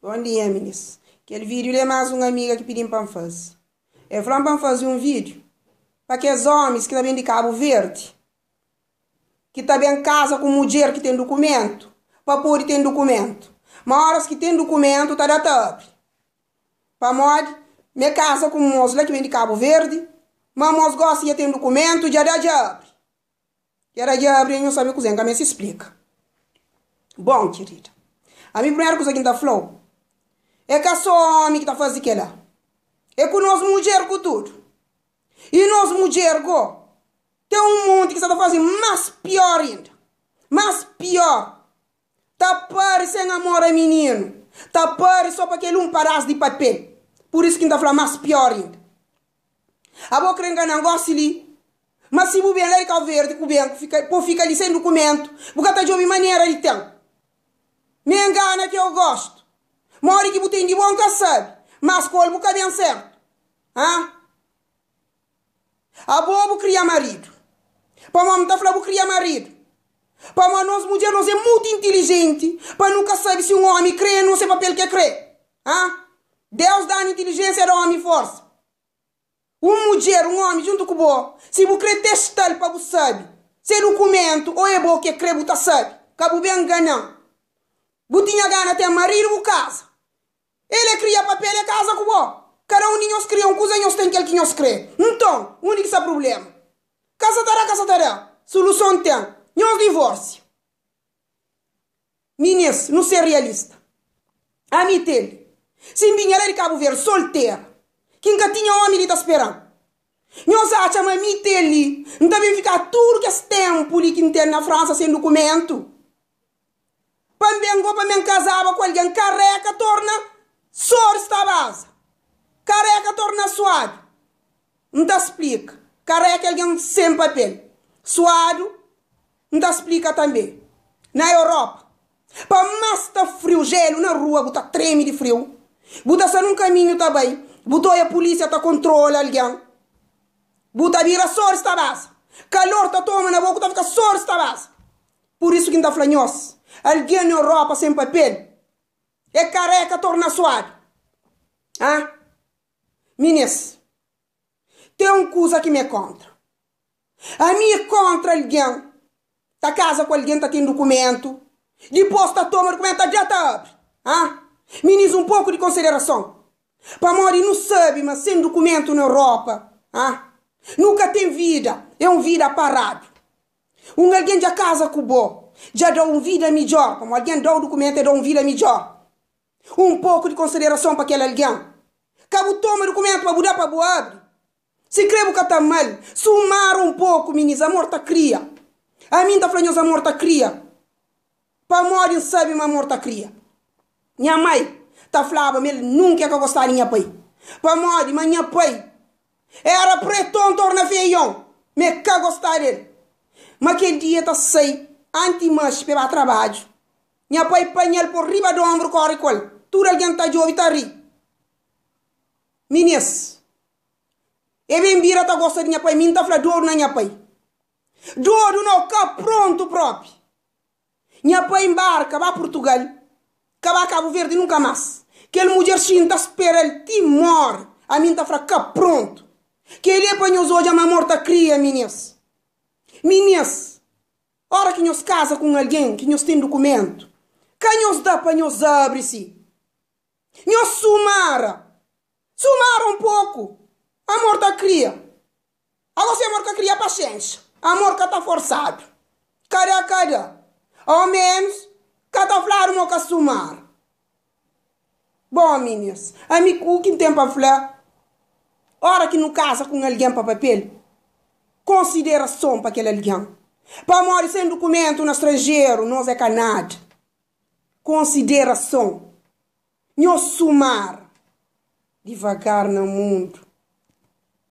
Bom dia minis. Kel vídeo li é más un amiga ki pidi-m pa N faze. El fla-m pa N faze un vídeo pa kes ómis ki ta ben di Kabu Verdi, ki ta ben kaza ku mudjer ki ten dukumentu, pa pode ten dukumentu. Ma óras ki ten dukumentu ta da ta abri. Pamodi mi é kaza ku un môs la ki ben di Kabu Verdi, ma môs gósi dja ten dukumentu, dja da dja abri. Era dja abri nho sabe kuze, N ka meste splika. Bon, kirida, ami primeru kuza ki N ta fla-u, é ka so omi ki ta faze kela, é ku nos mudjer ku tudu. I nos mudjer go, ten un monti ki sa ta faze mas pior inda, mas pior. Ta pari sen amor a mininu, ta pari so pa kel un padas di papel. Pur isu ki N ta fla mas pior inda. Abo kre ngana-m gosi li, ma si bu ben la di Kau Verdi ku ben fika, po fika li sen dukumentu, bu ka ta djobe manera di ten. Mi é ngana ki eu gostu. Modi ki bu ten di bo N ka sabe, mas ku el bu ka ben sertu. Ha? Abo bu kria maridu. Pamodi N ta fla bu kria maridu? Pamodi nos mudjer nos é mutu intilijenti pa nu ka sabe si un omi kre-nu o se papel ke kre. Ha? Deus da-nu intilijénsia, da ómi forsa. Un mudjer, un ómi djuntu ku bo, si bu krê testa-l pa bu sabe se é dukumentu ô é bo ki é krê, bu ta sabe. Ka bu ben ngana-m. Bu tinha gana ten maridu, bu kaza. El é kria papel, é kaza ku bo. Kada un di nhos kria un kuza, nhos ten kel ki nhos krê. Nton, undi ki sta prubléma? Ka sa ta da, ka sa ta da. Suluson ten. Nhos divôrsia. Minis, nu ser realista. Ami Teli, si N binha la di Kabu Verdi soltera, ki N ka tinha omi li ta spera-m, nhos atxa ma mi Teli N ta ben fika tudu kes tenpu li ki N ten na Fransa sen dukumentu? Pa N ben go pa mi N kazaba ku algen kareka torna soris ta baza, kareka torna suadu. N ta splika, kareka é algen sen papel, suadu N ta splika tanbe, na Europa, pa más sta friu, jelu na rua, bu ta treme di friu, bu ta sta nun kaminhu ta bai, bu ta oia pulisia ta kontrola algen, bu ta bira soris ta baza, kalor ta toma na bo ku ta fika soris ta baza. Pur isu ki N ta fla nhos, algen na Europa sen papel é kareka torna suadu. Ha? Minis, ten un kuza ki mi é kontra. Ami é kontra algen ta kaza ku algen ta ten dukumentu, dipos ta toma dukumentu ta da ta abri. Ha? Minis un poku di konsiderason. Pamodi nu sabi ma sen dukumentu na Europa, ha? Nu ka ten vida, é un vida paradu. Un algen dja kaza ku bo, dja da-u un vida midjor, pamodi algen da-u dukumentu é da-u un vida midjor. Un poku di konsiderason pa kel algen. Ka bu toma dukumentu pa bu da pa bu abri. Si kre bu ka ta mal, sumara un poku, minis, amor ta kria. Ami N ta fla nhos amor ta kria. Pamodi N sabe ma amor ta kria. Nha mai ta flaba ma el nunka e ka gostaba di nha pai. Pamodi ma nha pai era preton torna feion, ma e ka gostaba del. Ma kel dia ta sai anti maxi pa e ba trabadju. Nha pai panha-l por riba di onbru kori ku el. Tudu algen ta djobe ta ri. Minis. E ben bira ta gosta di nha pai, mi N ta fla dodu na nha pai. Dodu nau, ka prontu propi. Nha pai nbarka ba Purtugal, ka ba Kabu Verdi nunka mas. Kel mudjer xinta spera-l ti more, ami N ta fla ka prontu. Kel-li é pa nhos odja ma amor ta kria, minis. Minis, ora ki nhos kaza ku un algen ki nhos ten dukumentu, ka nhos da pa nhos abri si. Nhos sumara. Sumara un poku. Amor ta kria. Ago si amor ka kria, paxénxa. Amor ka ta forsadu. Kada kada. Au menus, ka ta fladu ma ka sumara. Bon, minis, ami ku ki N ten pa fla, ora ki nu kaza ku un algen pa papel, konsiderason pa kel algen. Pamodi sen dukumentu na stranjeru, nos é ka nada. Konsiderason. Nhos sumar divagar na mundu.